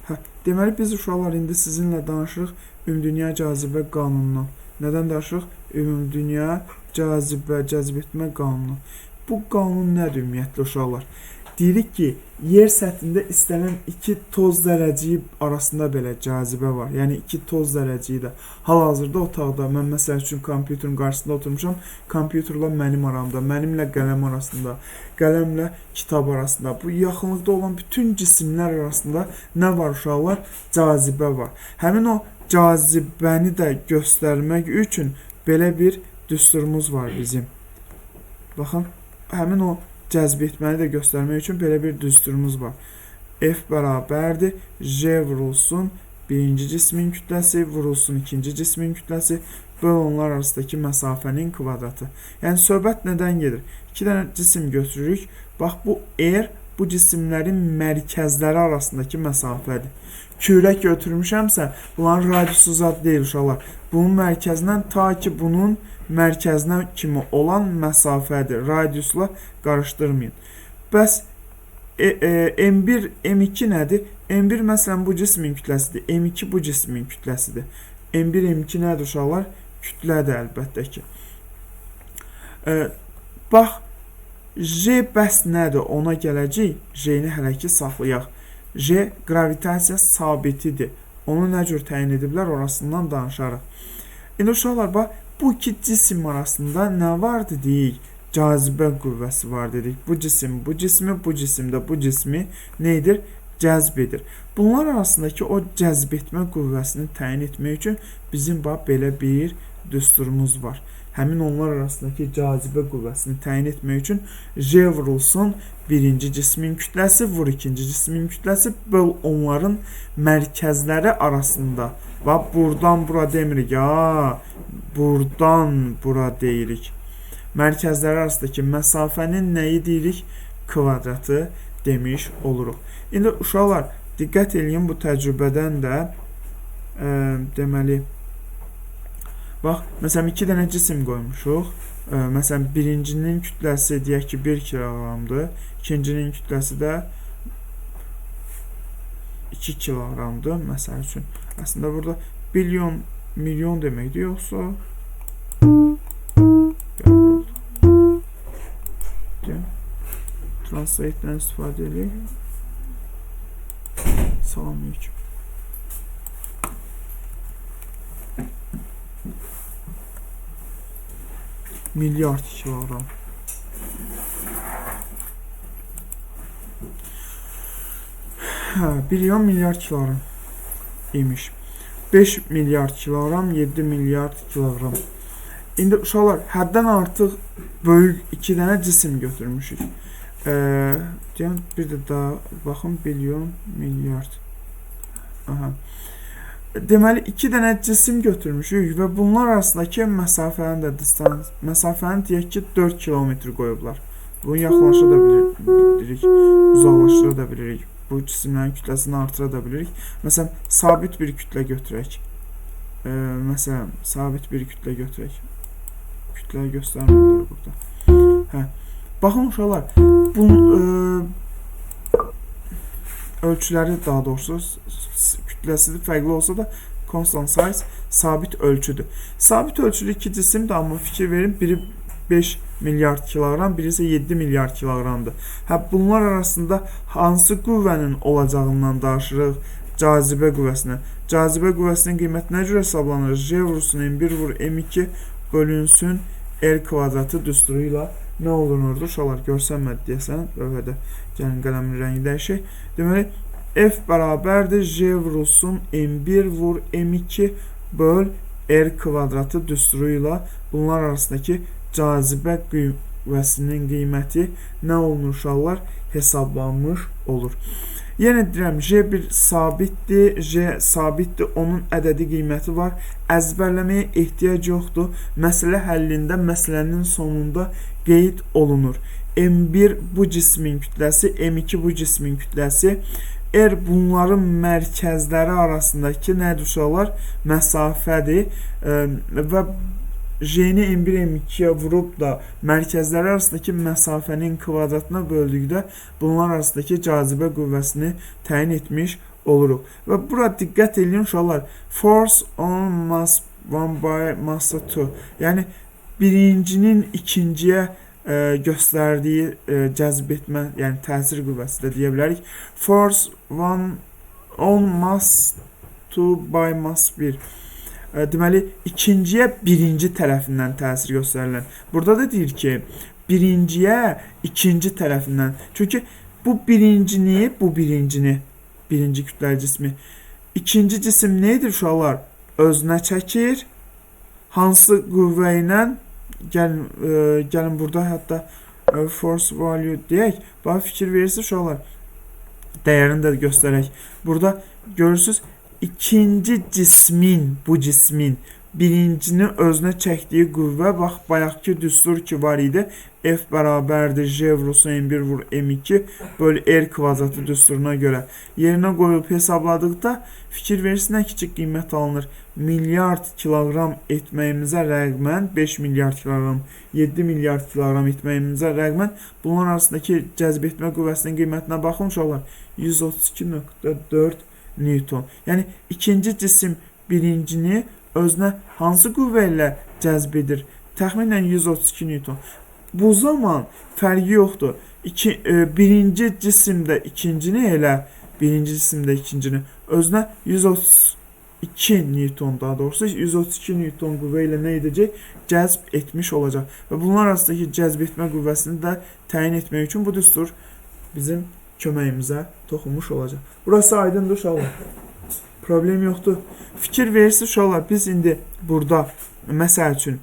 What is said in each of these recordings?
Hə, deməli biz uşaqlar indi sizinlə danışırıq ümumdünya cazibə qanunundan. Nədən danışırıq? Ümumdünya cazibə, cəzb etmə qanunu. Bu qanun nədir ümumiyyətlə uşaqlar? Deyirik ki, yer səthində istənilən iki toz zərrəciyi arasında belə cazibə var. Yəni iki toz zərrəciyi də. Hal-hazırda otaqda mən məsəl üçün kompüterin qarşısında oturmuşam. Kompüterlə mənim aramda, mənimlə qələm arasında, qələmlə kitab arasında, bu yaxınlıqda olan bütün cisimlər arasında nə var uşaqlar? Cazibə var. Həmin o cazibəni də göstərmək üçün belə bir düsturumuz var bizim. Baxın, həmin o cəzb etməni də göstərmək üçün belə bir düsturumuz var. F bərabərdir J vurulsun birinci cismin kütləsi, vurulsun ikinci cismin kütləsi, böl onlar arasındakı məsafənin kvadratı. Yəni söhbət nədən gedir? İki dənə cisim götürürük. Bax bu R bu cisimlərin mərkəzləri arasındakı məsafədir. Kürək götürmüşəmsə, bunların radiusu zad deyil uşaqlar. Bunun mərkəzindən ta ki bunun mərkəzinə kimi olan məsafədir. Radiusla qarışdırmayın. Bəs M1, M2 nədir? M1 məsələn bu cismin kütləsidir. M2 bu cismin kütləsidir. M1, M2 nədir uşaqlar? Kütlədir əlbəttə ki. Bax, J bəs nədir? Ona gələcəyik. J-ni hələ ki saxlayaq. J qravitasiya sabitidir. Onu nə cür təyin ediblər, orasından danışarıq. İndi uşaqlar, bax, bu iki cisim arasında nə vardı deyik? Cazibə qüvvəsi var dedik. Bu cisim, bu cismi, bu cisim də bu cismi nə edir? Cəzb edir. Bunlar arasındakı o cəzb etmə qüvvəsini təyin etmək üçün bizim bax belə bir düsturumuz var. Həmin onlar arasındakı cazibə qüvvəsini təyin etmək üçün J vurulsun birinci cismin kütləsi, vur ikinci cismin kütləsi, böl onların mərkəzləri arasında. Bax, buradan bura demirik, ha, buradan bura deyirik. Mərkəzləri arasındakı məsafənin nəyi deyirik? Kvadratı demiş oluruq. İndi uşaqlar, diqqət eləyin bu təcrübədən də, deməli, bax, məsələn, iki dənə cisim qoymuşuq. Məsələn, birincinin kütləsi deyək ki, 1 kiloqramdır. İkincinin kütləsi də 2 kiloqramdır, məsəl üçün. Əslində, burada bilyon, milyon deməkdir, yoxsa? Translate-dən istifadə edək. Salam aleyküm. Milyard kiloqram. Hə, bilyon milyard kiloqram imiş. 5 milyard kiloqram, 7 milyard kiloqram. İndi uşaqlar, həddən artıq böyük iki dənə cisim götürmüşük. Deyəm, bir də daha baxın, bilyon, milyard. Aha. Deməli, iki dənə cisim götürmüşük və bunlar arasındakı məsafəni də distans, məsafəni deyək ki, 4 kilometr qoyublar. Bunu yaxınlaşa da bilirik, uzaqlaşdıra da bilirik. Bu cisimlərin kütləsini artıra da bilirik. Məsələn, sabit bir kütlə götürək. Məsələn, sabit bir kütlə götürək. Kütləni göstərmədilər burada. Hə. Baxın uşaqlar, bunun ölçüləri daha doğrusu kütləsi fərqli olsa da constant size sabit ölçüdür. Sabit ölçülü iki cisimdir, amma fikir verin, biri 5 milyard kiloqram, biri isə 7 milyard kiloqramdır. Hə, bunlar arasında hansı qüvvənin olacağından danışırıq? Cazibə qüvvəsinə. Cazibə qüvvəsinin qiyməti nə cür hesablanır? J vursun M1 vur M2 bölünsün R kvadratı düsturu ilə nə olunurdu? Uşaqlar, görsənmədi deyəsən, lövhədə. Gəlin, qələmin rəngi dəyişək. Deməli, F bərabərdir J vurulsun M1 vur M2 böl R kvadratı düsturu ilə bunlar arasındakı cazibə qüvvəsinin qiyməti nə olunur uşaqlar? Hesablanmış olur. Yenə deyirəm, J bir sabitdir, J sabitdir, onun ədədi qiyməti var. Əzbərləməyə ehtiyac yoxdur. Məsələ həllində, məsələnin sonunda qeyd olunur. M1 bu cismin kütləsi, M2 bu cismin kütləsi. R bunların mərkəzləri arasındakı nədir uşaqlar? Məsafədir və J-ni M1, M2-yə vurub da mərkəzləri arasındakı məsafənin kvadratına böldükdə bunlar arasındakı cazibə qüvvəsini təyin etmiş oluruq. Və bura diqqət edin uşaqlar. Force on mass 1 by mass 2. Yəni birincinin ikinciyə göstərdiyi cəzb etmə, yəni təsir qüvvəsi də deyə bilərik. Force 1 on mass 2 by mass 1. Deməli, ikinciyə birinci tərəfindən təsir göstərilən. Burada da deyir ki, birinciyə ikinci tərəfindən. Çünki bu birincini, birinci kütləli cismi. İkinci cisim nə edir uşaqlar? Özünə çəkir. Hansı qüvvə ilə? Gəlin burada hətta force value deyək. Bax, fikir verirsiniz uşaqlar. Dəyərini də göstərək. Burada görürsünüz, ikinci cismin, bu cismin birincini özünə çəkdiyi qüvvə, bax, bayaqki düstur ki var idi. F bərabərdir J vurulsun M1 vur M2 bölü R kvadratı düsturuna görə. Yerinə qoyulub hesabladıqda fikir verirsin, nə kiçik qiymət alınır. Milyard kiloqram etməyimizə rəğmən, 5 milyard kiloqram, 7 milyard kiloqram etməyimizə rəğmən bunların arasındakı cəzb etmə qüvvəsinin qiymətinə baxın uşaqlar, 132.4 Newton. Yəni, ikinci cisim birincini özünə hansı qüvvə ilə cəzb edir? Təxminən 132 Newton. Bu zaman fərqi yoxdur. Birinci cisimdə ikincini elə, birinci cisimdə ikincini özünə 132 Newton, daha doğrusu 132 Newton qüvvə ilə nə edəcək? Cəzb etmiş olacaq. Və bunlar arasındakı cəzb etmə qüvvəsini də təyin etmək üçün bu düstur bizim köməyimizə toxunmuş olacaq. Burası aydındır uşaqlar. Problem yoxdur. Fikir verirsiniz uşaqlar, biz indi burada məsəl üçün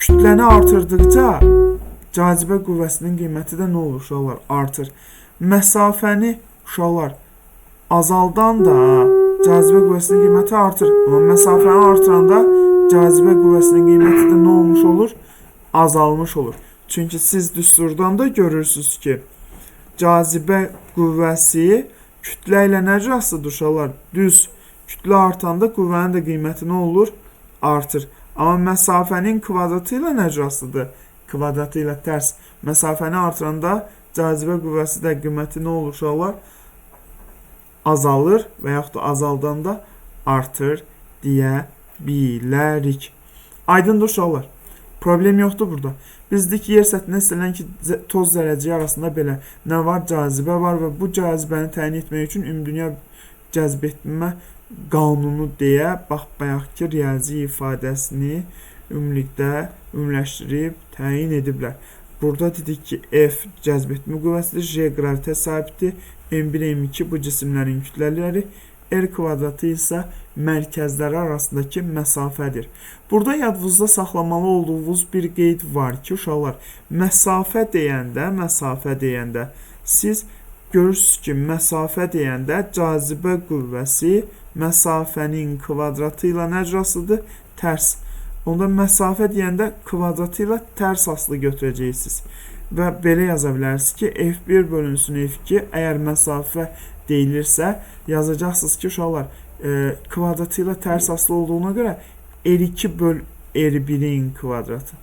kütləni artırdıqca cazibə qüvvəsinin qiyməti də nə olur uşaqlar? Artır. Məsafəni uşaqlar azaldan da cazibə qüvvəsinin qiyməti artır. Amma məsafəni artıranda cazibə qüvvəsinin qiyməti də nə olmuş olur? Azalmış olur. Çünki siz düsturdan da görürsünüz ki, cazibə qüvvəsi kütlə ilə nə cür asılıdır uşaqlar? Düz. Kütlə artanda qüvvənin də qiyməti nə olur? Artır. Amma məsafənin kvadratı ilə nə cür asılıdır? Kvadratı ilə tərs. Məsafəni artıranda cazibə qüvvəsi də qiyməti nə olur uşaqlar? Azalır və yaxud da azaldanda artır deyə bilərik. Aydındır uşaqlar. Problem yoxdur burada. Biz dedik ki, yer səthində istənilən ki, toz zərrəciyi arasında belə nə var? Cazibə var və bu cazibəni təyin etmək üçün ümumdünya cəzb etmə qanunu deyə bax, bayaqki riyazi ifadəsini ümumilikdə ümumiləşdirib təyin ediblər. Burada dedik ki, F cəzb etmə qüvvəsidir, J qravitə sabiti, M1, M2 bu cisimlərin kütlələri, R kvadratı isə mərkəzləri arasındakı məsafədir. Burada yadınızda saxlamalı olduğunuz bir qeyd var ki, uşaqlar, məsafə deyəndə siz görürsünüz ki, məsafə deyəndə cazibə qüvvəsi məsafənin kvadratı ilə nə cür asılıdır? Tərs. Onda məsafə deyəndə kvadratı ilə tərs asılı götürəcəksiniz. Və belə yaza bilərsiniz ki, F1 bölünsün F2, əgər məsafə deyilirsə, yazacaqsınız ki, uşaqlar, kvadratı ilə tərs asılı olduğuna görə R2 böl R1-in kvadratı.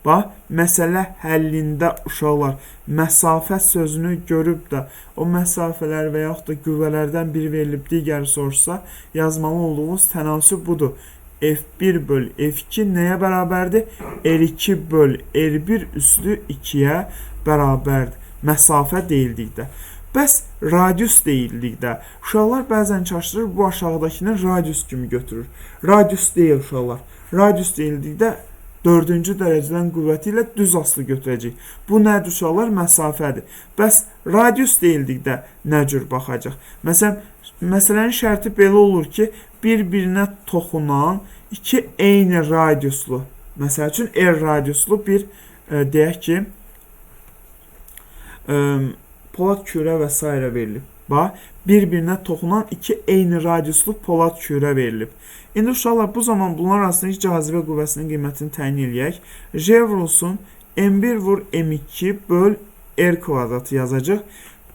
Bax, məsələ həllində uşaqlar məsafə sözünü görüb də o məsafələr və yaxud da qüvvələrdən biri verilib digəri soruşsa, yazmalı olduğumuz tənasüb budur. F1 böl F2 nəyə bərabərdir? R2 böl R1 üstü 2-yə bərabərdir. Məsafə deyildikdə. Bəs radius deyildikdə, uşaqlar bəzən çaşdırır, bu aşağıdakını radius kimi götürür. Radius deyil uşaqlar. Radius deyildikdə 4-cü dərəcədən qüvvəti ilə düz asılı götürəcək. Bu nədir uşaqlar? Məsafədir. Bəs radius deyildikdə nə cür baxacaq? Məsələn, məsələnin şərti belə olur ki, bir-birinə toxunan iki eyni radiuslu, məsəl üçün R radiuslu bir, deyək ki, polad kürə və s. verilib. Bax, bir-birinə toxunan iki eyni radiuslu polad kürə verilib. İndi uşaqlar, bu zaman bunlar arasındakı cazibə qüvvəsinin qiymətini təyin eləyək. J vurulsun, M1 vur M2 böl R kvadratı yazacaq.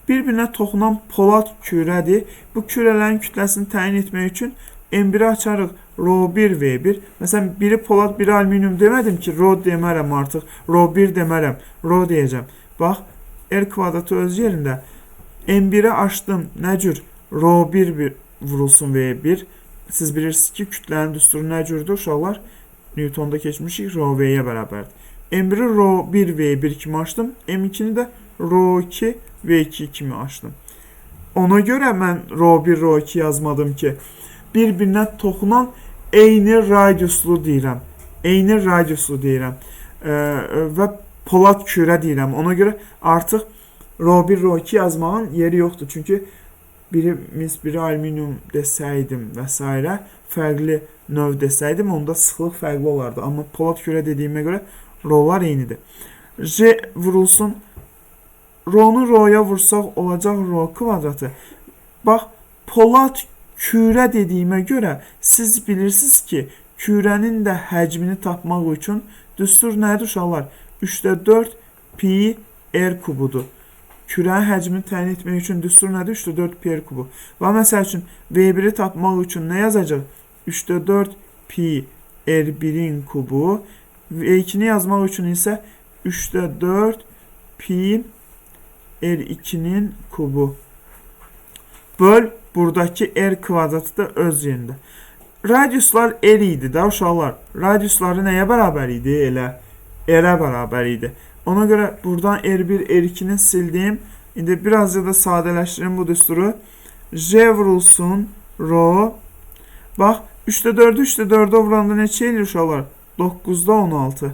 Bir-birinə toxunan polad kürədir. Bu kürələrin kütləsini təyin etmək üçün M1-i açarıq, Rho1 V1. Məsələn, biri polad, biri alüminium demədim ki, Rho demərəm artıq, Rho1 demərəm, Rho deyəcəm. Bax, R kvadratı öz yerində. M1-i açdım. Nə cür? Rho1 vurulsun V1. Siz bilirsiniz ki, kütlənin düsturu nə cürdür uşaqlar? Newtonda keçmişik, rho V-yə bərabərdir. M1-i rho1 V1 kimi açdım. M2-ni də rho2 V2 kimi açdım. Ona görə mən rho1, rho2 yazmadım ki, bir-birinə toxunan eyni radiuslu deyirəm. Eyni radiuslu deyirəm. Və polad kürə deyirəm. Ona görə artıq rho1, rho2 yazmağın yeri yoxdur. Çünki biri mis, biri alüminium desəydim və s. Fərqli növ desəydim, onda sıxlıq fərqli olardı. Amma polad kürə dediyimə görə rholar eynidir. J vurulsun. Rho-nu rho-ya vursaq olacaq rho kvadratı. Bax, polad kürə dediyimə görə siz bilirsiniz ki, kürənin də həcmini tapmaq üçün düstur nədir uşaqlar? 3/4 pi r kubudur. Kürənin həcmini təyin etmək üçün düstur nədir? 3/4 pi r kubu. Və məsəl üçün V1-i tapmaq üçün nə yazacaq? 3/4 pi r1-in kubu. V2-ni yazmaq üçün isə 3/4 pi r2-nin kubu. Böl buradakı r kvadratı da öz yerində. Radiuslar r idi də uşaqlar. Radiusları nəyə bərabər idi? Elə r-ə bərabər idi. Ona görə buradan r1, r2-ni sildim. İndi birazca da sadələşdirim bu düsturu. J vurulsun rho. Bax, 3/4-ü 3/4-ə vuranda neçə eləyir uşaqlar? 9/16.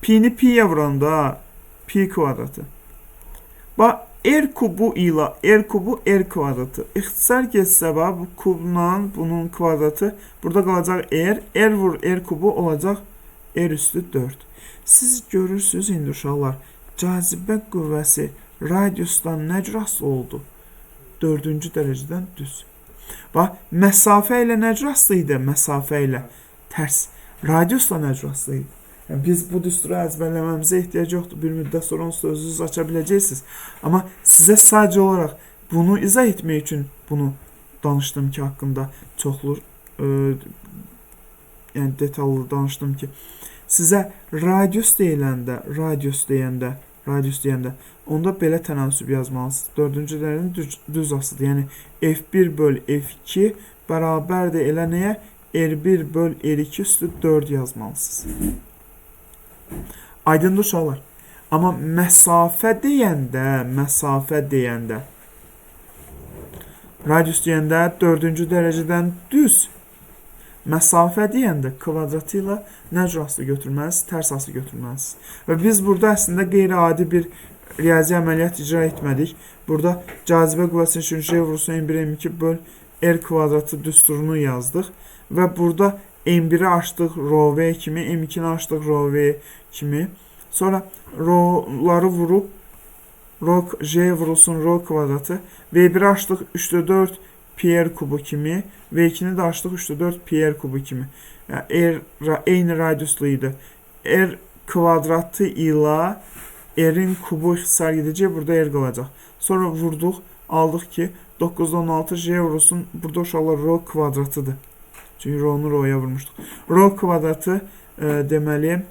Pi-ni pi-yə vuranda pi kvadratı. Bax, r kubu ilə r kubu r kvadratı. İxtisar getsə, bax, bu kubla bunun kvadratı. Burada qalacaq r. R vur r kubu olacaq r üstü 4. Siz görürsünüz indi uşaqlar, cazibə qüvvəsi radiusdan nə cür asılı oldu? 4-cü dərəcədən düz. Bax, məsafə ilə nə cür asılı idi? Məsafə ilə tərs. Radiusla nə cür asılı idi? Yəni, biz bu düsturu əzbərləməmizə ehtiyac yoxdur. Bir müddət sonra onsuz da özünüz aça biləcəksiniz. Amma sizə sadəcə olaraq bunu izah etmək üçün bunu danışdım ki, haqqında çoxlu, yəni detallı danışdım ki, sizə radius deyiləndə, radius deyəndə, onda belə tənasüb yazmalısınız. 4-cü dərəcənin düz asıdır. Yəni F1 böl F2 bərabərdir elə nəyə? R1 böl R2 üstü 4 yazmalısınız. Aydındır uşaqlar. Amma məsafə deyəndə, radius deyəndə 4-cü dərəcədən düz. Məsafə deyəndə kvadratı ilə nə cür asılı götürməlisiniz? Tərs asılı götürməlisiniz. Və biz burada əslində qeyri-adi bir riyazi əməliyyat icra etmədik. Burada cazibə qüvvəsi üçün J vurulsun M1 M2 böl R kvadratı düsturunu yazdıq. Və burada M1-i açdıq rho V kimi, M2-ni açdıq rho V kimi. Sonra rho-ları vurub J vurulsun rho kvadratı. V1-i açdıq 3/4 pi r kubu kimi. V2-ni də açdıq 3/4 pi r kubu kimi. Yəni, R eyni radiuslu idi. R kvadratı ilə R-in kubu ixtisar gedəcək. Burada R qalacaq. Sonra vurduq, aldıq ki 9/16 J vurulsun. Burada uşaqlar rho kvadratıdır. Çünki rho-nu rho-ya vurmuşduq. Rho kvadratı deməli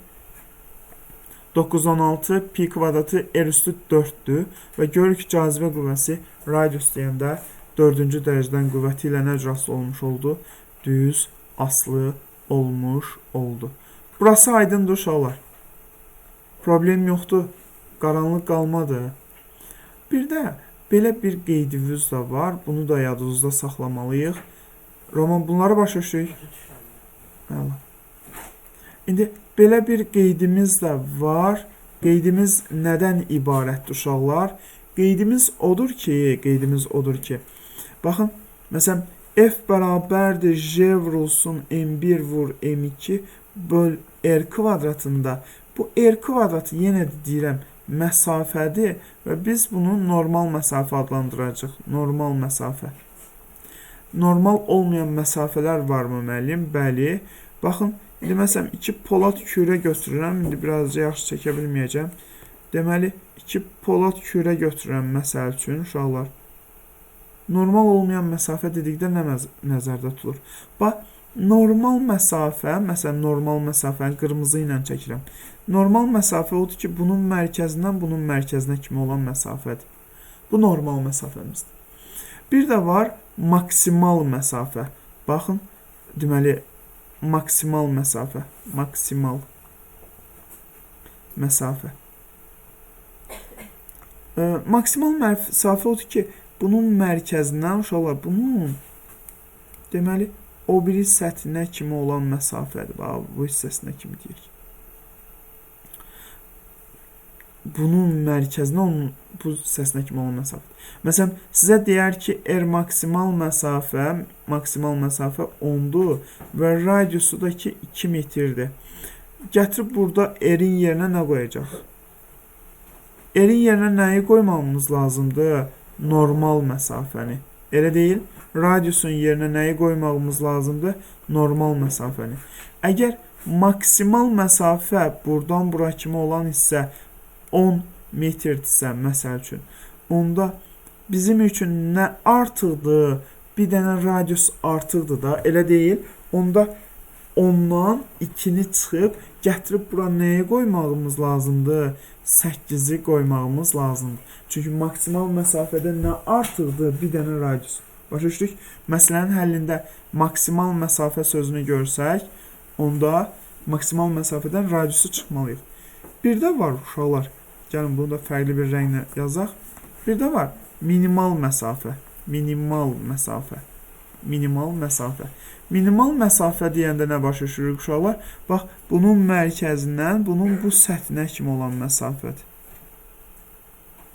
9/16 pi kvadratı r üstü 4-dür. Və görürük ki, cazibə qüvvəsi radius deyəndə 4-cü dərəcədən qüvvəti ilə nə cür asılı olmuş oldu? Düz asılı olmuş oldu. Burası aydındır uşaqlar. Problem yoxdur. Qaranlıq qalmadı. Bir də belə bir qeydimiz də var. Bunu da yadınızda saxlamalıyıq. Roman, bunları başa düşürük. Əla. İndi belə bir qeydimiz də var. Qeydimiz nədən ibarətdir uşaqlar? Qeydimiz odur ki, baxın, məsələn, F bərabərdir J vurulsun M1 vur M2 böl R kvadratında. Bu R kvadratı yenə də deyirəm, məsafədir və biz bunu normal məsafə adlandıracaq. Normal məsafə. Normal olmayan məsafələr varmı müəllim? Bəli. Baxın, indi məsələn 2 polad kürə götürürəm. İndi birazca yaxşı çəkə bilməyəcəm. Deməli, 2 polad kürə götürürəm məsəl üçün uşaqlar. Normal olmayan məsafə dedikdə nə nəzərdə tutulur? Bax, normal məsafə, məsələn, normal məsafəni qırmızı ilə çəkirəm. Normal məsafə odur ki, bunun mərkəzindən bunun mərkəzinə kimi olan məsafədir. Bu normal məsafəmizdir. Bir də var maksimal məsafə. Baxın, deməli, maksimal məsafə. Maksimal məsafə. Maksimal məsafə odur ki, bunun mərkəzindən uşaqlar, bunun deməli, o biri səthinə kimi olan məsafədir. Bax, bu hissəsinə kimi deyək. Bunun mərkəzinə, onun bu hissəsinə kimi olan məsafədir. Məsələn, sizə deyər ki, R maksimal məsafə 10-dur və radiusu da ki, 2 metrdir. Gətirib burada R-in yerinə nə qoyacaq? R-in yerinə nəyi qoymamız lazımdır? Normal məsafəni. Elə deyil? Radiusun yerinə nəyi qoymağımız lazımdır? Normal məsafəni. Əgər maksimal məsafə buradan bura kimi olan hissə 10 metrdirsə, məsəl üçün, onda bizim üçün nə artıqdır? Bir dənə radius artıqdır da, elə deyil? Onda 10-dan 2-ni çıxıb, gətirib bura nəyi qoymağımız lazımdır? 8-i qoymağımız lazımdır. Çünki maksimal məsafədə nə artıqdır? Bir dənə radius. Başa düşdük? Məsələnin həllində maksimal məsafə sözünü görsək, onda maksimal məsafədən radiusu çıxmalıyıq. Bir də var uşaqlar. Gəlin, bunu da fərqli bir rənglə yazaq. Bir də var minimal məsafə. Minimal məsafə. Minimal məsafə. Minimal məsafə deyəndə nə başa düşürük uşaqlar? Bax, bunun mərkəzindən bunun bu səthinə kimi olan məsafədir.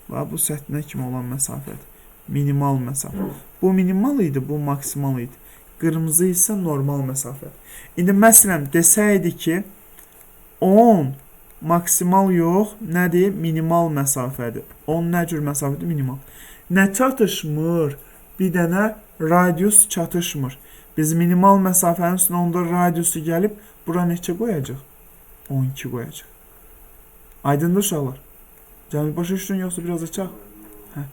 Bax, bu səthinə kimi olan məsafədir. Minimal məsafə. Bu minimal idi, bu maksimal idi. Qırmızı isə normal məsafədir. İndi məsələn, desəydi ki, 10 maksimal yox, nədir? Minimal məsafədir. 10 nə cür məsafədir? Minimal. Nə çatışmır? Bir dənə radius çatışmır. Biz minimal məsafənin üstünə onda radiusu gəlib, bura neçə qoyacaq? 12 qoyacaq. Aydındır uşaqlar? Cəmi başa düşdün, yoxsa biraz açaq? Hə.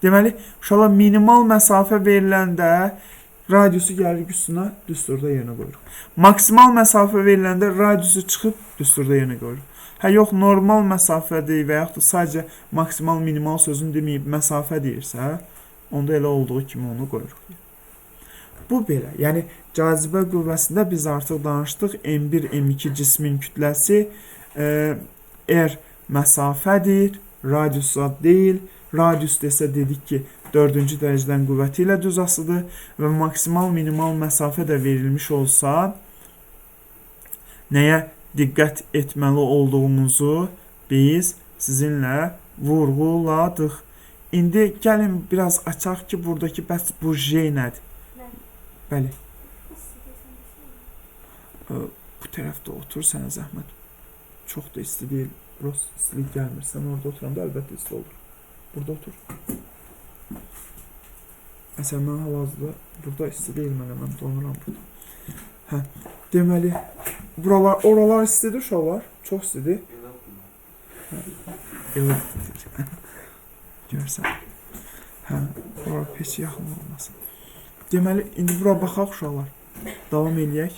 Deməli, uşaqlar, minimal məsafə veriləndə radiusu gəlirik üstünə, düsturda yerinə qoyuruq. Maksimal məsafə veriləndə radiusu çıxıb düsturda yerinə qoyuruq. Hə, yox, normal məsafədir və yaxud da sadəcə maksimal, minimal sözünü deməyib məsafə deyirsə, onda elə olduğu kimi onu qoyuruq. Bu belə. Yəni, cazibə qüvvəsində biz artıq danışdıq. M1, M2 cismin kütləsi R məsafədir, radiusa deyil. Radius desə dedik ki, 4-cü dərəcədən qüvvəti ilə düz asılıdır və maksimal, minimal məsafə də verilmiş olsa, nəyə diqqət etməli olduğumuzu biz sizinlə vurğuladıq. İndi gəlin biraz açaq ki, buradakı bəs bu J nədir? Bəli. Bu tərəfdə otur, sənə zəhmət. Çox da isti deyil. Burası istilik gəlmir. Sən orada oturanda əlbəttə isti olur. Burada otur. Məsələn, mən hal-hazırda burada isti deyil mənə, mən donuram burada. Hə, deməli, buralar, oralar istidir uşaqlar? Çox istidir. Hə, elə görsən. Hə, ora heç yaxın olmasın. Deməli, indi bura baxaq uşaqlar. Davam eləyək.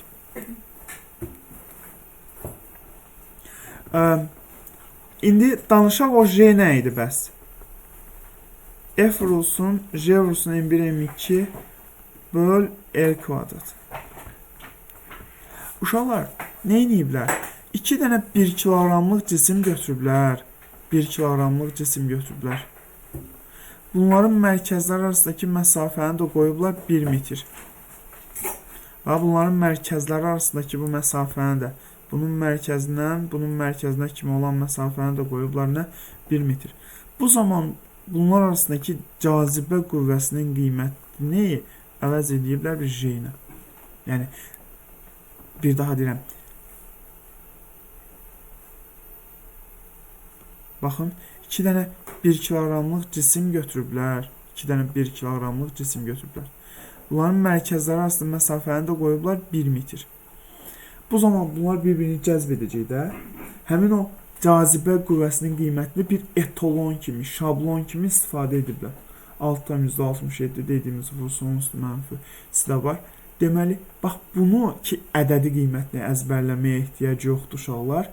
İndi danışaq o J nə idi bəs? F vurulsun, J vurulsun M1, M2 böl R kvadrat. Uşaqlar, nə eləyiblər? 2 dənə 1 kiloqramlıq cisim götürüblər. 1 kiloqramlıq cisim götürüblər. Bunların mərkəzləri arasındakı məsafəni də qoyublar 1 metr. Və bunların mərkəzləri arasındakı bu məsafəni də, bunun mərkəzindən bunun mərkəzinə kimi olan məsafəni də qoyublar nə? 1 metr. Bu zaman bunlar arasındakı cazibə qüvvəsinin qiymətini əvəz ediblər bir J ilə. Yəni, bir daha deyirəm. Baxın, 2 dənə 1 kiloqramlıq cisim götürüblər. 2 dənə 1 kiloqramlıq cisim götürüblər. Bunların mərkəzləri arasında məsafəni də qoyublar 1 metr. Bu zaman bunlar bir-birini cəzb edəcək də. Həmin o cazibə qüvvəsinin qiymətini bir etalon kimi, şablon kimi istifadə ediblər. 6,67 dediyimiz vursun üstü mənfi də var. Deməli, bax bunu ki, ədədi qiymətini əzbərləməyə ehtiyac yoxdur uşaqlar.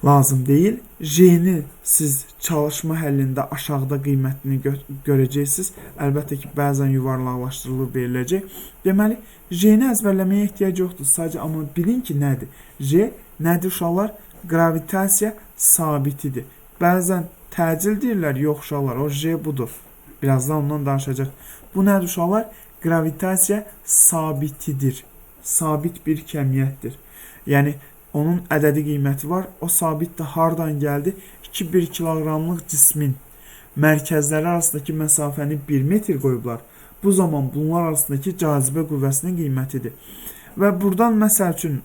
lazım deyil. J-ni siz çalışma həllində aşağıda qiymətini görəcəksiniz. Əlbəttə ki, bəzən yuvarlaqlaşdırılır veriləcək. Deməli, J-ni əzbərləməyə ehtiyac yoxdur. Sadəcə amma bilin ki, nədir? J nədir uşaqlar? Qravitasiya sabitidir. Bəzən təcil deyirlər, yox uşaqlar, o J budur. Birazdan ondan danışacaq. Bu nədir uşaqlar? Qravitasiya sabitidir. Sabit bir kəmiyyətdir. Yəni, onun ədədi qiyməti var. O sabit də hardan gəldi? 2,1 kiloqramlıq cismin mərkəzləri arasındakı məsafəni 1 metr qoyublar. Bu zaman bunlar arasındakı cazibə qüvvəsinin qiymətidir. Və buradan məsəl üçün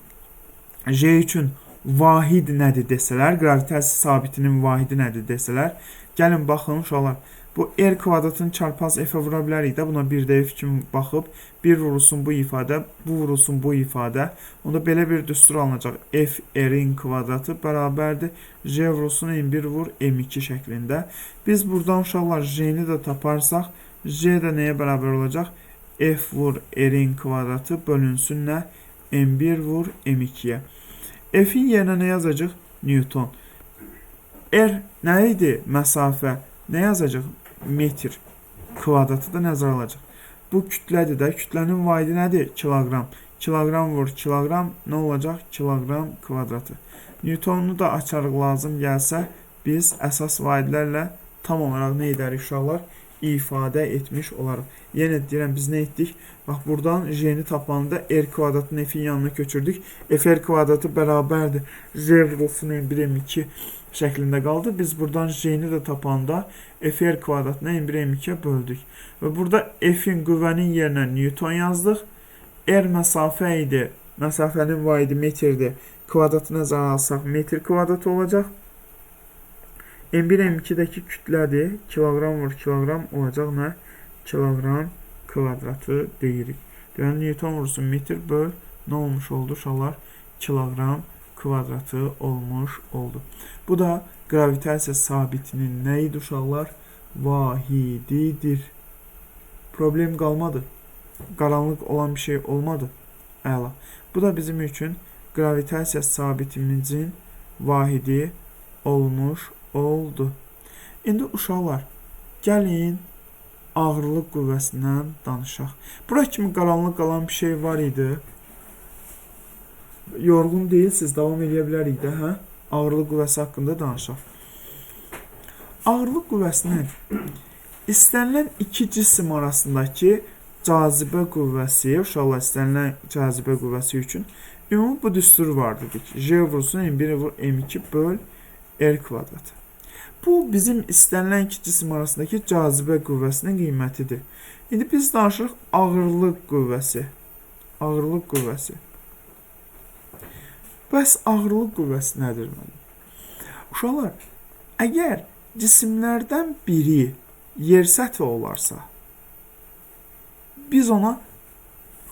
J üçün vahid nədir desələr, qravitasiya sabitinin vahidi nədir desələr, gəlin baxın uşaqlar. Bu R kvadratını çarpaz F-ə vura bilərik də, buna bir də F kimi baxıb, bir vurulsun bu ifadə, bu vurulsun bu ifadə. Onda belə bir düstur alınacaq. F R-in kvadratı bərabərdir. J vurulsun M1 vur M2 şəklində. Biz buradan uşaqlar J-ni də taparsaq, J də nəyə bərabər olacaq? F vur R-in kvadratı bölünsün nə? M1 vur M2-yə. F-in yerinə nə yazacaq? Newton. R nə idi? Məsafə. Nə yazacaq? Metr kvadratı da nəzərə alacaq. Bu kütlədir də. Kütlənin vahidi nədir? Kiloqram. Kiloqram vur kiloqram nə olacaq? Kiloqram kvadratı. Newtonu da açarıq lazım gəlsə, biz əsas vahidlərlə tam olaraq nə edərik uşaqlar? İfadə etmiş olarıq. Yenə deyirəm, biz nə etdik? Bax, buradan J-ni tapanda R kvadratını F-in yanına köçürdük. F R kvadratı bərabərdir. Z vurulsun M1 M2 şəklində qaldı. Biz buradan J-ni də tapanda F R kvadratını M1 M2-yə böldük. Və burada F-in qüvvənin yerinə Newton yazdıq. R məsafə idi. Məsafənin vahidi metrdir. Kvadratı nəzərə alsaq metr kvadratı olacaq. M1 M2-dəki kütlədir. Kiloqram vur kiloqram olacaq nə? Kiloqram kvadratı deyirik. Deməli, Newton vursun metr böl nə olmuş oldu uşaqlar? Kiloqram kvadratı olmuş oldu. Bu da qravitasiya sabitinin nə idi uşaqlar? Vahididir. Problem qalmadı. Qaranlıq olan bir şey olmadı. Əla. Bu da bizim üçün qravitasiya sabitimizin vahidi olmuş oldu. İndi uşaqlar, gəlin ağırlıq qüvvəsindən danışaq. Bura kimi qaranlıq qalan bir şey var idi. Yorğun deyilsiniz, davam eləyə bilərik də, hə? Ağırlıq qüvvəsi haqqında danışaq. Ağırlıq qüvvəsi nədir? İstənilən iki cisim arasındakı cazibə qüvvəsi, uşaqlar, istənilən cazibə qüvvəsi üçün ümumi bu düstur var dedik. J vurulsun M1 vur M2 böl R kvadratı. Bu, bizim istənilən iki cisim arasındakı cazibə qüvvəsinin qiymətidir. İndi biz danışırıq ağırlıq qüvvəsi. Ağırlıq qüvvəsi. Bəs ağırlıq qüvvəsi nədir? Uşaqlar, əgər cisimlərdən biri yer səthi olarsa, biz ona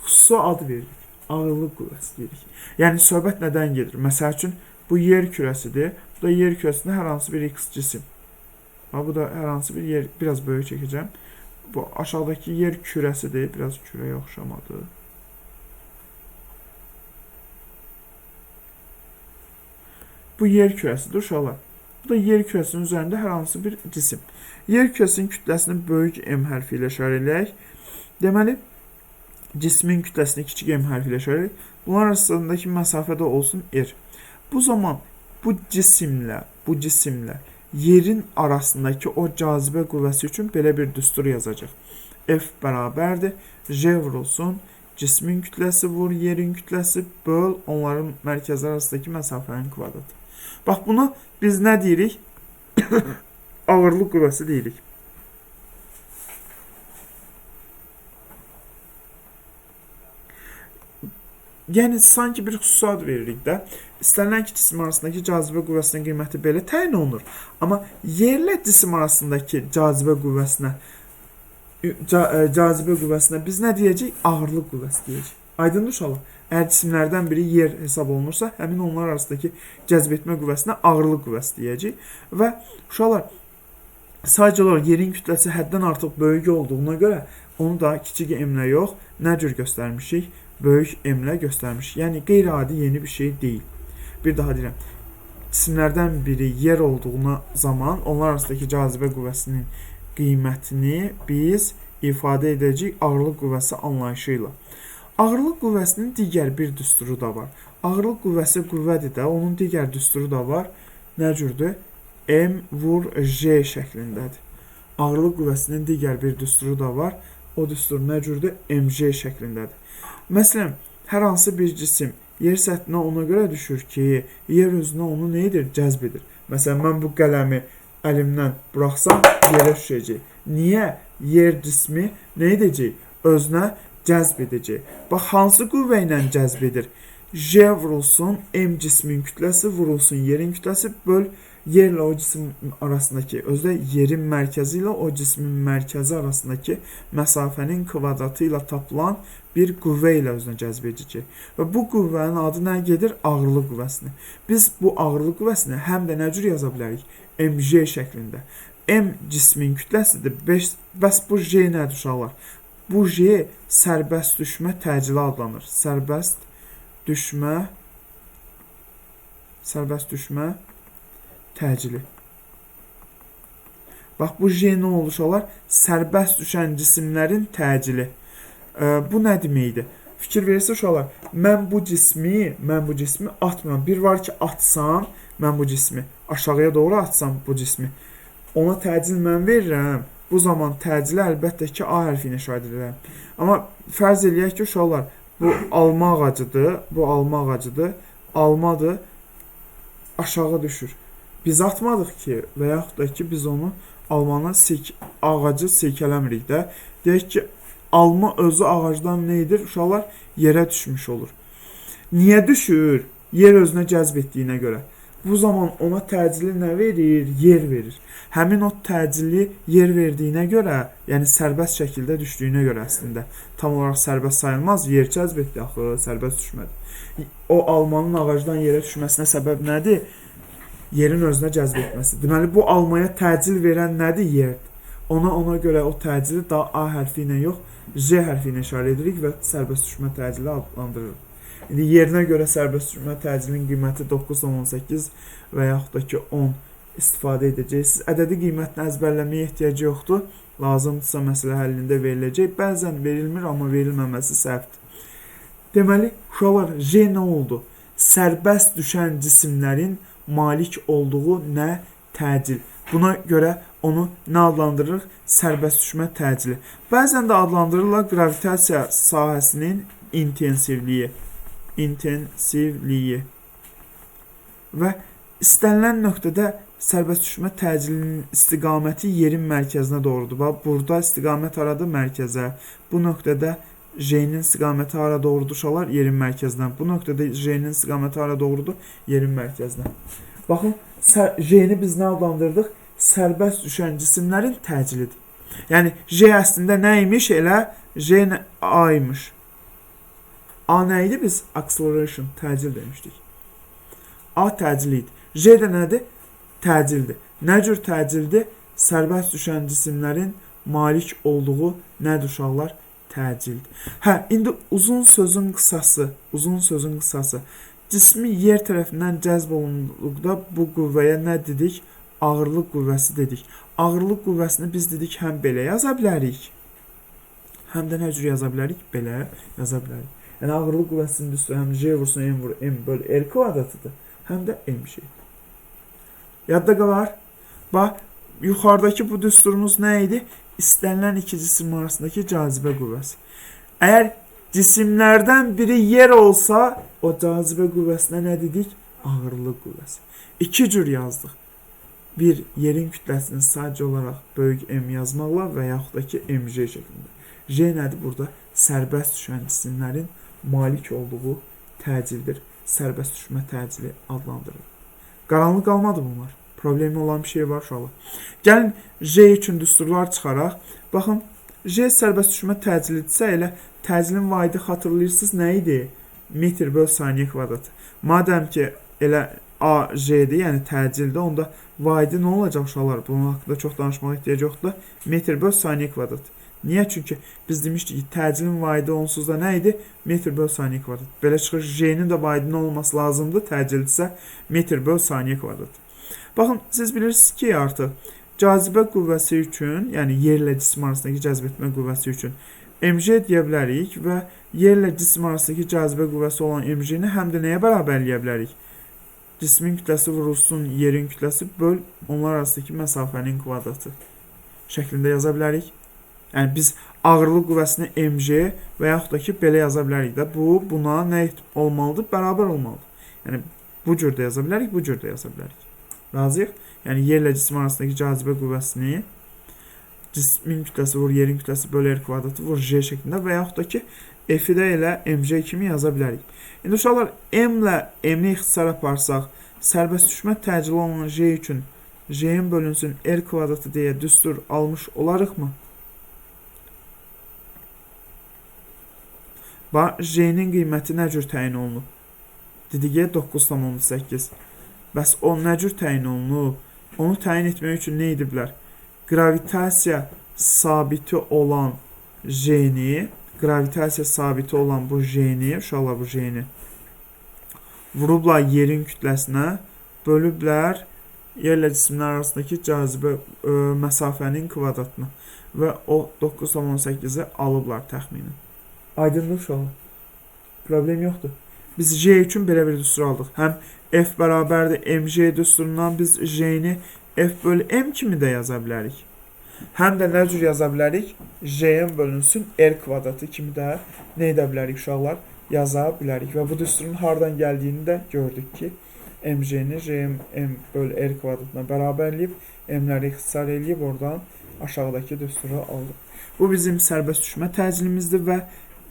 xüsusi ad veririk. Ağırlıq qüvvəsi deyirik. Yəni, söhbət nədən gedir? Məsəl üçün, bu yer kürəsidir. Bu da yer kürəsində hər hansı bir X cisim. Bu da hər hansı bir yer, biraz böyük çəkəcəm. Bu aşağıdakı yer kürəsidir. Biraz kürəyə oxşamadı. Bu yer kürəsidir uşaqlar. Bu da yer kürəsinin üzərində hər hansı bir cisim. Yer kürəsinin kütləsini böyük M hərfi ilə işarə eləyək. Deməli, cismin kütləsini kiçik M hərfi ilə işarə eləyək. Bunlar arasındakı məsafə də olsun R. Bu zaman bu cisimlə yerin arasındakı o cazibə qüvvəsi üçün belə bir düstur yazacaq. F bərabərdir. J vurulsun. Cismin kütləsi vur yerin kütləsi böl onların mərkəzləri arasındakı məsafənin kvadratı. Bax, buna biz nə deyirik? Ağırlıq qüvvəsi deyirik. Yəni, sanki bir xüsusi ad veririk də. İstənilən iki cisim arasındakı cazibə qüvvəsinin qiyməti belə təyin olunur. Amma yerlə cisim arasındakı cazibə qüvvəsinə biz nə deyəcəyik? Ağırlıq qüvvəsi deyəcəyik. Aydındır uşaqlar? Əgər cisimlərdən biri yer hesab olunursa, həmin onlar arasındakı cəzb etmə qüvvəsinə ağırlıq qüvvəsi deyəcəyik. Və uşaqlar, sadəcə olaraq yerin kütləsi həddən artıq böyük olduğuna görə onu da kiçik M-lə yox, nə cür göstərmişik? Böyük M-lə göstərmişik. Yəni, qeyri-adi yeni bir şey deyil. Bir daha deyirəm. Cisimlərdən biri yer olduğuna zaman onlar arasındakı cazibə qüvvəsinin qiymətini biz ifadə edəcəyik ağırlıq qüvvəsi anlayışı ilə. Ağırlıq qüvvəsinin digər bir düsturu da var. Ağırlıq qüvvəsi qüvvədir də, onun digər düsturu da var. Nə cürdür? M vur J şəklindədir. Ağırlıq qüvvəsinin digər bir düsturu da var. O düstur nə cürdür? MJ şəklindədir. Məsələn, hər hansı bir cisim yer səthinə ona görə düşür ki, yer özünə onu nə edir? Cəzb edir. Məsələn, mən bu qələmi əlimdən buraxsam, yerə düşəcək. Niyə? Yer cismi nə edəcək? Özünə cəzb edəcək. Bax, hansı qüvvə ilə cəzb edir? J vurulsun, M cismin kütləsi vurulsun, yerin kütləsi böl yerlə o cisim arasındakı, özdə yerin mərkəzi ilə o cismin mərkəzi arasındakı məsafənin kvadratı ilə tapılan bir qüvvə ilə özünə cəzb edəcək. Və bu qüvvənin adı nə gedir? Ağırlıq qüvvəsini. Biz bu ağırlıq qüvvəsini həm də nə cür yaza bilərik? MJ şəklində. M cismin kütləsidir. Bəs bu J nədir uşaqlar? Bu J sərbəst düşmə təcili adlanır. Sərbəst düşmə təcili. Bax, bu J nə oldu uşaqlar? Sərbəst düşən cisimlərin təcili. Bu nə deməkdir? Fikir verirsiniz uşaqlar, mən bu cismi atmıram. Bir var ki, atsam, mən bu cismi aşağıya doğru atsam bu cismi, ona təcil mən verirəm. Bu zaman təcili əlbəttə ki, A hərfi ilə müşahidə edirəm. Amma fərz eləyək ki, uşaqlar, bu alma ağacıdır, almadır, aşağı düşür. Biz atmadıq ki, və yaxud da ki, biz onu almanı, ağacı silkələmirik də. Deyək ki, alma özü ağacdan nə edir? Uşaqlar yerə düşmüş olur. Niyə düşür? Yer özünə cəzb etdiyinə görə. Bu zaman ona təcili nə verir? Yer verir. Həmin o təcili yer verdiyinə görə, yəni sərbəst şəkildə düşdüyünə görə əslində tam olaraq sərbəst sayılmaz. Yer cəzb etdi axı, sərbəst düşmədi. O almanın ağacdan yerə düşməsinə səbəb nədir? Yerin özünə cəzb etməsi. Deməli, bu almaya təcil verən nədir? Yerdir. Ona görə o təcili daha A hərfi ilə yox, J hərfi ilə işarə edirik və sərbəst düşmə təcili adlandırırıq. İndi yerinə görə sərbəst düşmə təcilinin qiyməti 9,18 və yaxud da ki 10 istifadə edəcəksiniz. Ədədi qiymətini əzbərləməyə ehtiyacı yoxdur. Lazımdırsa məsələ həllində veriləcək. Bəzən verilmir, amma verilməməsi səhvdir. Deməli, uşaqlar, J nə oldu? Sərbəst düşən cisimlərin malik olduğu nə? Təcil. Buna görə onu nə adlandırırıq? Sərbəst düşmə təcili. Bəzən də adlandırırlar qravitasiya sahəsinin intensivliyi. Və istənilən nöqtədə sərbəst düşmə təcilinin istiqaməti yerin mərkəzinə doğrudur. Bax, burada istiqamət haradır? Mərkəzə. Bu nöqtədə J-nin istiqaməti hara doğrudur uşaqlar? Yerin mərkəzinə. Bu nöqtədə J-nin istiqaməti hara doğrudur? Yerin mərkəzinə. Baxın, J-ni biz nə adlandırdıq? Sərbəst düşən cisimlərin təcilidir. Yəni, J əslində nə imiş elə? J A imiş. A nə idi biz? Acceleration, təcil demişdik. A təcil idi. J də nədir? Təcildir. Nə cür təcildir? Sərbəst düşən cisimlərin malik olduğu nədir uşaqlar? Təcildir. Hə, indi uzun sözün qısası, Cismi yer tərəfindən cəzb olunduqda bu qüvvəyə nə dedik? Ağırlıq qüvvəsi dedik. Ağırlıq qüvvəsini biz dedik həm belə yaza bilərik, həm də nə cür yaza bilərik? Belə yaza bilərik. Yəni, ağırlıq qüvvəsinin düsturu həm J vursun, M vur, M böl R kvadratıdır, həm də M şey. Yadda qalar. Bax, yuxarıdakı bu düsturumuz nə idi? İstənilən iki cisim arasındakı cazibə qüvvəsi. Əgər cisimlərdən biri yer olsa, o cazibə qüvvəsinə nə dedik? Ağırlıq qüvvəsi. İki cür yazdıq. Bir, yerin kütləsini sadəcə olaraq böyük M yazmaqla və yaxud da ki, MJ şəklində. J nədir burada? Sərbəst düşən cisimlərin malik olduğu təcildir. Sərbəst düşmə təcili adlandırılır. Qaranlıq qalmadı bunlar. Problemi olan bir şey var uşaqlar. Gəlin J üçün düsturlar çıxaraq. Baxın, J sərbəst düşmə təcilidirsə elə təcilin vahidi xatırlayırsınız nə idi? Metr böl saniyə kvadratı. Madəm ki elə A J-dir, yəni təcildir, onda vahidi nə olacaq uşaqlar? Bunun haqqında çox danışmağa ehtiyac yoxdur. Metr böl saniyə kvadratı. Niyə? Çünki biz demişdik ki, təcilin vahidi onsuz da nə idi? Metr böl saniyə kvadrat. Belə çıxır, J-nin də vahidi nə olması lazımdır? Təcildirsə, metr böl saniyə kvadrat. Baxın, siz bilirsiniz ki, artıq cazibə qüvvəsi üçün, yəni yerlə cisim arasındakı cəzb etmə qüvvəsi üçün mj deyə bilərik və yerlə cisim arasındakı cazibə qüvvəsi olan mj-ni həm də nəyə bərabərləyə bilərik? Cismin kütləsi vurulsun yerin kütləsi böl onlar arasındakı məsafənin kvadratı şəklində yaza bilərik. Yəni biz ağırlıq qüvvəsini mj və yaxud da ki belə yaza bilərik də. Bu buna nə olmalıdır? Bərabər olmalıdır. Yəni bu cür də yaza bilərik, bu cür də yaza bilərik. Razıyıq? Yəni yerlə cisim arasındakı cazibə qüvvəsini cismin kütləsi vur yerin kütləsi böl r kvadratı vur j şəklində və yaxud da ki f-i də elə mj kimi yaza bilərik. İndi uşaqlar m ilə m-ni ixtisar aparsaq, sərbəst düşmə təcili olan j üçün j-in bölünsün r kvadratı deyə düstur almış olarıqmı? Bax, j-nin qiyməti nə cür təyin olunub? Dedik ki, 9,8. Bəs o nə cür təyin olunub? Onu təyin etmək üçün nə ediblər? Qravitasiya sabiti olan j-ni, qravitasiya sabiti olan bu j-ni, uşaqlar bu j-ni vurublar yerin kütləsinə, bölüblər yerlə cisimlər arasındakı cazibə məsafənin kvadratına və o 9,8-i alıblar təxminən. Aydındır uşaqlar. Problem yoxdur. Biz J üçün belə bir düstur aldıq. Həm F bərabərdir mj düsturundan biz J-ni F bölü M kimi də yaza bilərik. Həm də nə cür yaza bilərik? J-in bölünsün R kvadratı kimi də nə edə bilərik uşaqlar? Yaza bilərik. Və bu düsturun hardan gəldiyini də gördük ki, mj-ni J M bölü R kvadratına bərabərləyib, M-ləri ixtisar eləyib, oradan aşağıdakı düsturu aldıq. Bu bizim sərbəst düşmə təcilimizdir və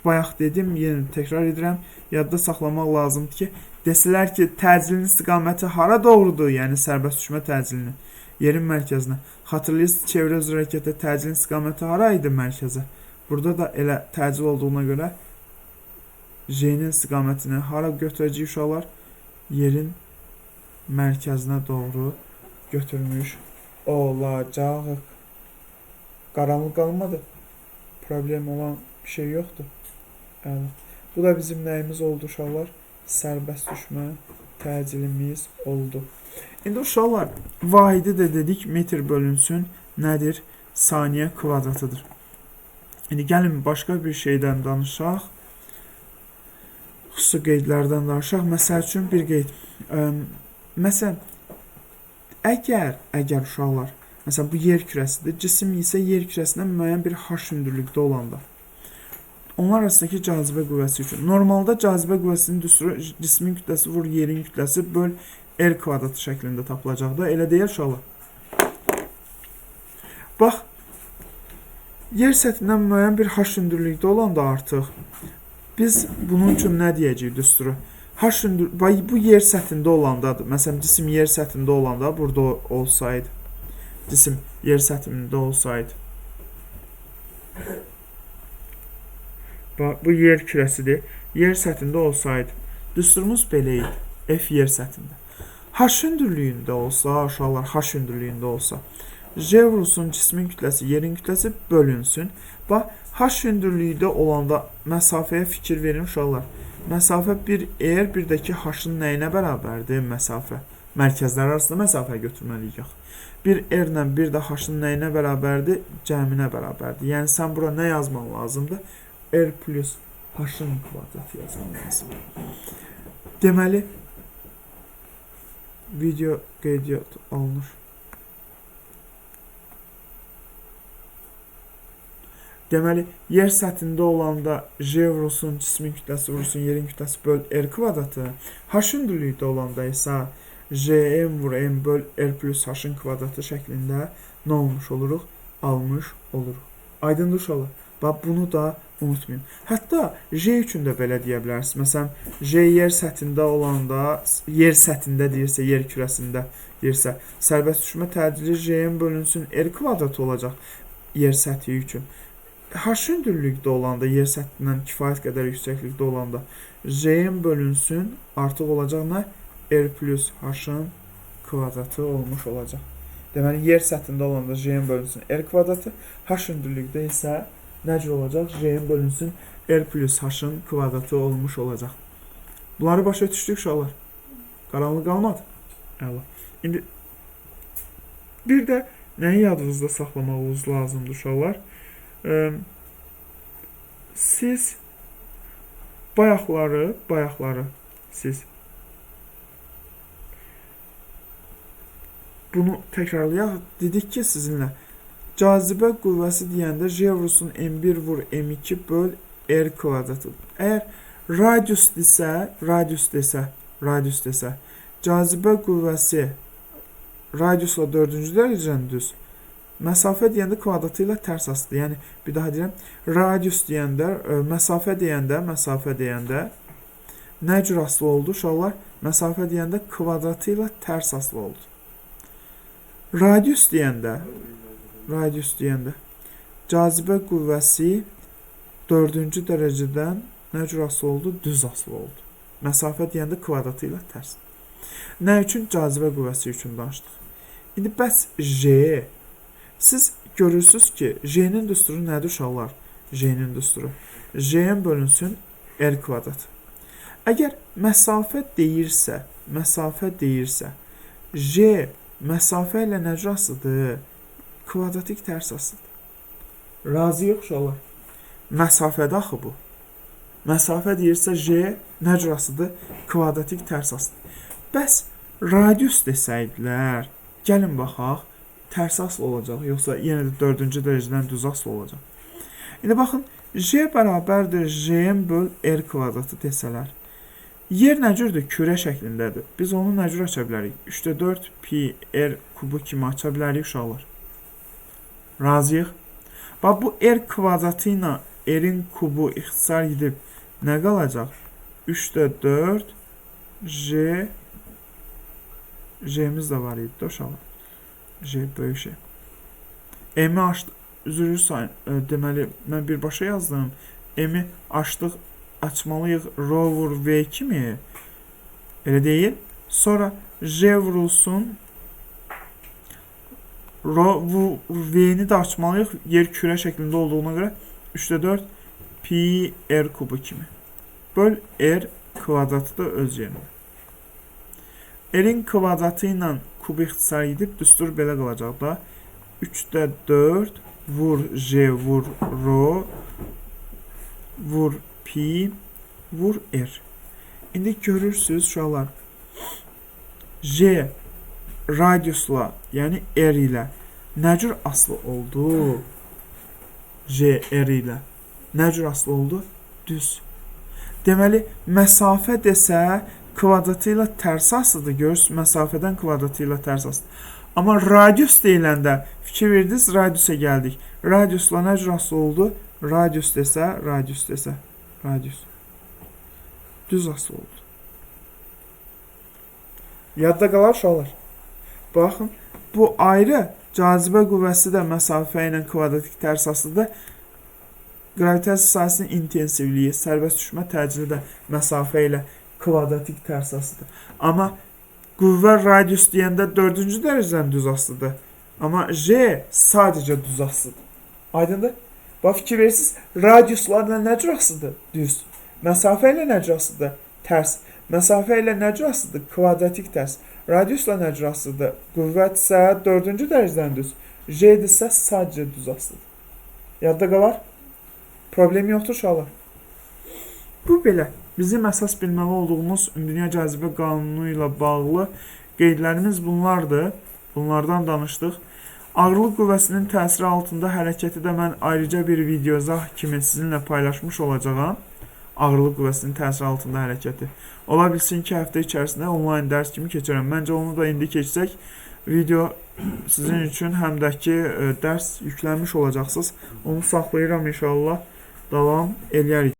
bayaq dedim, yenə təkrar edirəm, yadda saxlamaq lazımdır ki, desələr ki, təcilin istiqaməti hara doğrudur, yəni sərbəst düşmə təcilinin, yerin mərkəzinə. Xatırlayırsınız, çevrə üzrə hərəkətdə təcilin istiqaməti hara idi mərkəzə? Burada da elə təcil olduğuna görə J-nin istiqamətini hara götürəcəyik uşaqlar? Yerin mərkəzinə doğru götürmüş olacağıq. Qaranlıq qalmadı. Problem olan bir şey yoxdur. Əla. Bu da bizim nəyimiz oldu uşaqlar? Sərbəst düşmə təcilimiz oldu. İndi uşaqlar, vahidi də dedik, metr bölünsün nədir? Saniyə kvadratıdır. İndi gəlin başqa bir şeydən danışaq. Xüsusi qeydlərdən danışaq. Məsəl üçün bir qeyd. Məsələn, əgər uşaqlar, məsələn bu yer kürəsidir, cisim isə yer kürəsindən müəyyən bir h hündürlükdə olanda, onlar arasındakı cazibə qüvvəsi üçün. Normalda cazibə qüvvəsinin düsturu cismin kütləsi vur yerin kütləsi böl r kvadratı şəklində tapılacaq da. Elə deyil uşaqlar. Bax, yer səthindən müəyyən bir h hündürlükdə olanda artıq biz bunun üçün nə deyəcəyik düsturu? H hündür, bu yer səthində olandadır. Məsələn, cisim yer səthində olanda burada olsaydı, cisim yer səthində olsaydı, bax, bu yer kürəsidir. Yer səthində olsaydı, düsturumuz belə idi. F yer səthində. H hündürlüyündə olsa, uşaqlar, H hündürlüyündə olsa, J vurulsun cismin kütləsi, yerin kütləsi bölünsün. Bax, H hündürlüyündə olanda məsafəyə fikir verin uşaqlar. Məsafə 1R, bir də ki, H-ın nəyinə bərabərdir məsafə? Mərkəzlər arasında məsafə götürməliyik axı. 1R ilə bir də H-ın nəyinə bərabərdir? Cəminə bərabərdir. Yəni, sən bura nə yazman lazımdır? R plus H-ın kvadratı yazman lazımdır. Deməli, video qeydiyyat alınır. Deməli, yer səthində olanda J vurulsun, cismin kütləsi vurulsun, yerin kütləsi böl R kvadratı. H hündürlükdə olanda isə JM vur M böl R plus H-ın kvadratı şəklində nə olmuş oluruq? Almış oluruq. Aydındır uşaqlar. Bax, bunu da unutmayın. Hətta J üçün də belə deyə bilərsiniz. Məsələn, J yer səthində olanda, yer səthində deyirsə, yer kürəsində deyirsə, sərbəst düşmə təcili JM bölünsün R kvadratı olacaq yer səthi üçün. H hündürlükdə olanda, yer səthindən kifayət qədər yüksəklikdə olanda JM bölünsün artıq olacaq nə? R plus H-ın kvadratı olmuş olacaq. Deməli, yer səthində olanda JM bölünsün R kvadratı, H hündürlükdə isə nə cür olacaq? J-in bölünsün R plus H-ın kvadratı olmuş olacaq. Bunları başa düşdük uşaqlar. Qaranlıq qalmadı. Əla. İndi bir də nəyi yadınızda saxlamağınız lazımdır uşaqlar? Siz bayaqları siz bunu təkrarlayaq. Dedik ki, sizinlə cazibə qüvvəsi deyəndə J vursun M1 vur M2 böl R kvadratı. Əgər radius desə, cazibə qüvvəsi radiusla 4-cü dərəcənin düz, məsafə deyəndə kvadratı ilə tərs asılıdır. Yəni, bir daha deyirəm, radius deyəndə, məsafə deyəndə nə cür asılı oldu uşaqlar? Məsafə deyəndə kvadratı ilə tərs asılı oldu. Radius deyəndə cazibə qüvvəsi 4-cü dərəcədən nə cür asılı oldu? Düz asılı oldu. Məsafə deyəndə kvadratı ilə tərs. Nə üçün? Cazibə qüvvəsi üçün danışdıq. İndi bəs J, siz görürsünüz ki, J-nin düsturu nədir uşaqlar? J-nin düsturu. J-nin bölünsün R kvadrat. Əgər məsafə deyirsə, J məsafə ilə nə cür asılıdır? Kvadratik tərs asılıdır. Razıyıq uşaqlar. Məsafədə axı bu. Məsafə deyirsə J nə cür asılıdır? Kvadratik tərs asılıdır. Bəs radius desəydilər, gəlin baxaq, tərs asılı olacaq, yoxsa yenə də 4-cü dərəcədən düz asılı olacaq. İndi baxın, J bərabərdir J-in böl R kvadratı desələr. Yer nə cürdür? Kürə şəklindədir. Biz onu nə cür aça bilərik? 3/4 pi R kubu kimi aça bilərik uşaqlar. Razıyıq. Bax, bu R kvadratı ilə R-in kubu ixtisar gedib nə qalacaq? 3/4 J, J-miz də var idi də uşaqlar. J, böyük J. M-i açdıq, üzr sayın, deməli, mən birbaşa yazdım. M-i açdıq, açmalıyıq rho vur V kimi. Elə deyil. Sonra J vurulsun. Rho vur V-ni də açmalıyıq. Yer kürə şəklində olduğuna görə 3/4 pi R kubu kimi. Böl R kvadratı da öz yerində. R-in kvadratı ilə kubu ixtisar edib düstur belə qalacaq da. 3/4 vur J vur rho vur pi vur R. İndi görürsünüz uşaqlar, J radiusla, yəni R ilə nə cür asılı oldu? J R ilə nə cür asılı oldu? Düz. Deməli, məsafə desə kvadratı ilə tərs asılıdır. Görürsünüz, məsafədən kvadratı ilə tərs asılıdır. Amma radius deyiləndə fikir verdiniz, radiusa gəldik. Radiusla nə cür asılı oldu? Radius desə, radius. Düz asılı oldu. Yadda qalar uşaqlar. Baxın, bu ayrı cazibə qüvvəsi də məsafə ilə kvadratik tərs asılıdır. Qravitasiya sahəsinin intensivliyi, sərbəst düşmə təcili də məsafə ilə kvadratik tərs asılıdır. Amma qüvvə radius deyəndə 4-cü dərəcədən düz asılıdır. Amma J sadəcə düz asılıdır. Aydındır? Bax, fikir verirsiniz, radiuslarla nə cür asılıdır? Düz. Məsafə ilə nə cür asılıdır? Tərs. Məsafə ilə nə cür asılıdır? Kvadratik tərs. Radiusla nə cür asılıdır? Qüvvət isə 4-cü dərəcədən düz. J-dirsə sadəcə düz asılıdır. Yadda qalar? Problem yoxdur uşaqlar. Bu belə. Bizim əsas bilməli olduğumuz Ümumdünya Cazibə Qanunu ilə bağlı qeydlərimiz bunlardır. Bunlardan danışdıq. Ağırlıq qüvvəsinin təsiri altında hərəkəti də mən ayrıca bir video izah kimi sizinlə paylaşmış olacağam. Ağırlıq qüvvəsinin təsiri altında hərəkəti. Ola bilsin ki, həftə içərisində onlayn dərs kimi keçərəm. Məncə onu da indi keçsək, video sizin üçün həm də ki, dərs yüklənmiş olacaqsınız. Onu saxlayıram inşallah. Davam eləyərik.